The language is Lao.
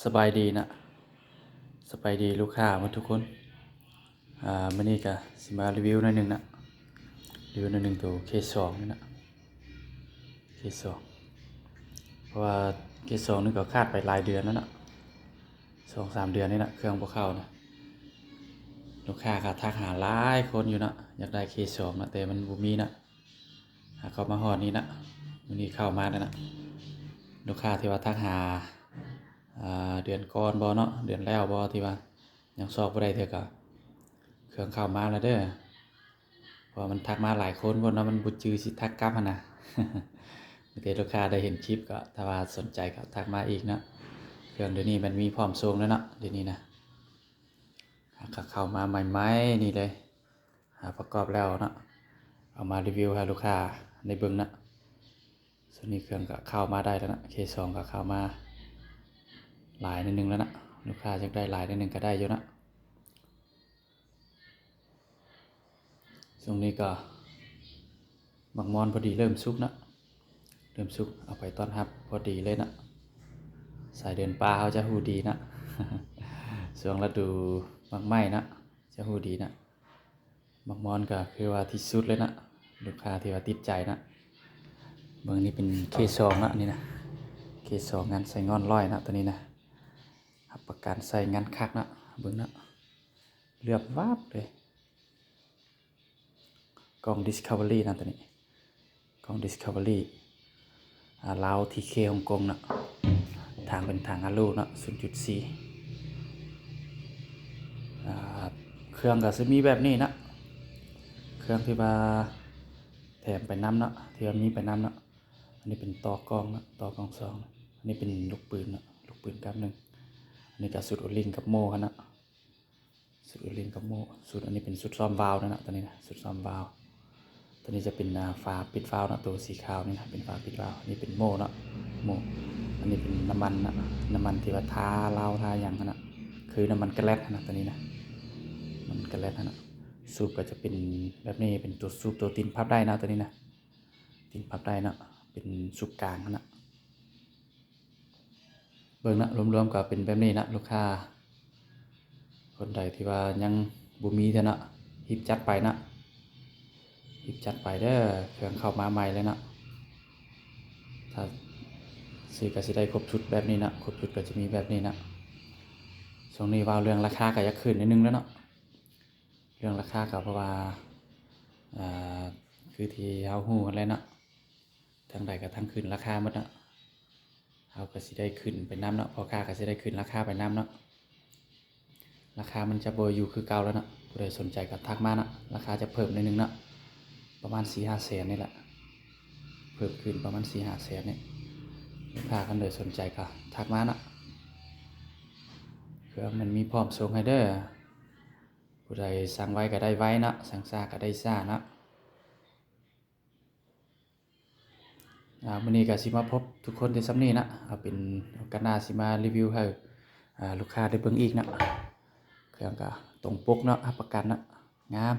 ສະບາຍດີນະ ສະບາຍດີລູກຄ້າໝົດທຸກຄົນ. ອາ ມື້ນີ້ກະຊິມາຣີວິວໜ້ອຍໜຶ່ງນະ ຣີວິວໜ້ອຍໜຶ່ງໂຕເຄສອງນີ້ນະ ເຄສອງ ເພາະວ່າເຄສອງນີ້ກໍຂາດໄປຫຼາຍເດືອນແລ້ວນະ ສອງສາມເດືອນນີ້ນະ ເຄື່ອງບໍ່ເຂົ້ານະ. ລູກຄ້າກໍທັກຫາຫຼາຍຄົນຢູ່ນະ ຢາກໄດ້ເຄສອງນະ ແຕ່ມັນບໍ່ມີນະ. ຫາເຂົ້າມາຮອດນີ້ນະ ມື້ນີ້ເຂົ້າມາແລ້ວນະ. ລູກຄ້າທີ່ວ່າທັກຫາ ອາ ເດືອນກ່ອນບໍ່ເນາະ ເດືອນແລ້ວບໍ່ ທີ່ວ່າຍັງຊອກບໍ່ໄດ້ເທື່ອ ກໍເຄື່ອງເຂົ້າມາແລ້ວເດີ. ເພາະວ່າມັນທັກມາຫຼາຍຄົນໂພດເນາະ ມັນບໍ່ຈື່ຊິທັກກັບຫັ້ນນະ. ມີແຕ່ລູກຄ້າໄດ້ເຫັນຄລິບ ກໍຖ້າວ່າສົນໃຈກໍທັກມາອີກເນາະ. ເຄື່ອງດຽວນີ້ມັນມີພ້ອມສົ່ງແລ້ວເນາະ ດຽວນີ້ນະ. ຫາກໍເຂົ້າມາໃໝ່ໆນີ້ເລີຍ ຫາປະກອບແລ້ວເນາະ ເອົາມາຣີວິວໃຫ້ລູກຄ້າໄດ້ເບິ່ງນະ. ສ່ວນນີ້ເຄື່ອງກໍເຂົ້າມາໄດ້ແລ້ວນະ ເຄສອງກໍເຂົ້າມາຫຼາຍໜ້ອຍໜຶ່ງແລ້ວນະ ລູກຄ້າຢາກໄດ້ຫຼາຍໜ້ອຍໜຶ່ງກໍໄດ້ຢູ່ນະ. ຊ່ວງນີ້ກໍໝາກມອນພໍດີເລີ່ມສຸກນະ ເລີ່ມສຸກ ເອົາໄປຕ້ອນຮັບພໍດີເລີຍນະ. ສາຍເດີນປ່າເຮົາຈະຮູ້ດີນະ ຊ່ວງລະດູໝາກໄມ້ນະ ຈະຮູ້ດີນະ. ໝາກມອນກໍຄືວ່າທີ່ສຸດເລີຍນະ ລູກຄ້າທີ່ວ່າຕິດໃຈນະ. ເບິ່ງນີ້ເປັນເຄສອງນະ ນີ້ນະ ເຄສອງງານໃສ່ງ່ອນຮ້ອຍນະ ໂຕນີ້ນະ ຮັບປະກັນໃສ່ງານຄັກນະ. ເບິ່ງນະ ເຫຼືອບວາບເລີຍ. ກ້ອງດິສຄັບເວີຣີນະ ໂຕນີ້ ກ້ອງດິສຄັບເວີຣີ ອາ ລາວ ທີເຄ ຮົງກົງເນາະ. ຖັງເປັນຖັງອາລູເນາະ ສູນຈຸດສີ່. ອາ ເຄື່ອງກໍຊິມີແບບນີ້ນະ ເຄື່ອງທີ່ວ່າແຖມໄປນຳເນາະ ທີ່ວ່າມີໄປນຳເນາະ. ອັນນີ້ເປັນຕໍ່ກ້ອງເນາະ ຕໍ່ກ້ອງສອງ. ອັນນີ້ເປັນລູກປືນເນາະ ລູກປືນກັບໜຶ່ງ. ອັນນີ້ກໍຊຸດໂອລິງກັບໂມ່ຫັ້ນເນາະ ຊຸດໂອລິງກັບໂມ່. ຊຸດອັນນີ້ເປັນຊຸດຊ້ອມວາວນະ ໂຕນີ້ນະ ຊຸດຊ້ອມວາວ. ໂຕນີ້ຈະເປັນ ອາ ຝາປິດວາວນະ ໂຕສີຂາວນີ້ນະ ເປັນຝາປິດວາວ. ອັນນີ້ເປັນໂມ່ເນາະ ໂມ່. ອັນນີ້ເປັນນ້ຳມັນນະ ນ້ຳມັນທີ່ວ່າທາລາວທາຫຍັງຫັ້ນນະ ຄືນ້ຳມັນກະແລັດຫັ້ນນະ ໂຕນີ້ນະ ນ້ຳມັນກະແລັດຫັ້ນນະ. ສູບກໍຈະເປັນແບບນີ້ ເປັນໂຕສູບໂຕຕີນພັບໄດ້ນະ ໂຕນີ້ນະ ຕີນພັບໄດ້ເນາະ ເປັນສູບກາງຫັ້ນນະ. ເບິ່ງນະ ລວມໆກໍເປັນແບບນີ້ນະ ລູກຄ້າຄົນໃດທີ່ວ່າຍັງບໍ່ມີເທື່ອເນາະ ຮີບຈັດໄປນະ ຮີບຈັດໄປເດີ ເຄື່ອງເຂົ້າມາໃໝ່ເລີຍເນາະ. ຖ້າຊື້ກໍຊິໄດ້ຄົບຊຸດແບບນີ້ນະ ຄົບຊຸດກໍຈະມີແບບນີ້ນະ. ຊ່ວງນີ້ເວົ້າເລື່ອງລາຄາກໍຢາກຂຶ້ນໜ້ອຍໜຶ່ງແລ້ວເນາະ ເລື່ອງລາຄາກໍເພາະວ່າ ອາ ຄືທີ່ເຮົາຮູ້ຫັ້ນແຫຼະເນາະ ທາງໃດກໍທາງຂຶ້ນລາຄາໝົດເນາະ. ເຮົາກໍຊິໄດ້ຂຶ້ນໄປນຳເນາະ ພໍ່ຄ້າກໍຊິໄດ້ຂຶ້ນລາຄາໄປນຳເນາະ. ລາຄາມັນຈະບໍ່ຢູ່ຄືເກົ່າແລ້ວເນາະ ຜູ້ໃດສົນໃຈກໍທັກມາເນາະ. ລາຄາຈະເພີ່ມໜ້ອຍໜຶ່ງເນາະ ປະມານສີ່ຫ້າແສນນີ້ແຫຼະ ເພີ່ມຂຶ້ນປະມານສີ່ຫ້າແສນນີ້. ລູກຄ້າຄົນໃດສົນໃຈກໍທັກມາເນາະ ເຄື່ອງມັນມີພ້ອມສົ່ງໃຫ້ເດີ. ຜູ້ໃດສັ່ງໄວກໍໄດ້ໄວເນາະ ສັ່ງຊ້າກໍໄດ້ຊ້າເນາະ. ອາ ມື້ນີ້ກໍຊິມາພົບທຸກຄົນແຕ່ສ່ຳນີ້ນະ ເອົາເປັນໂອກາດໜ້າຊິມາຣີວິວໃຫ້ ອາ ລູກຄ້າໄດ້ເບິ່ງອີກນະ. ເຄື່ອງກໍຕົງປົກເນາະ ຮັບປະກັນນະ ງາມ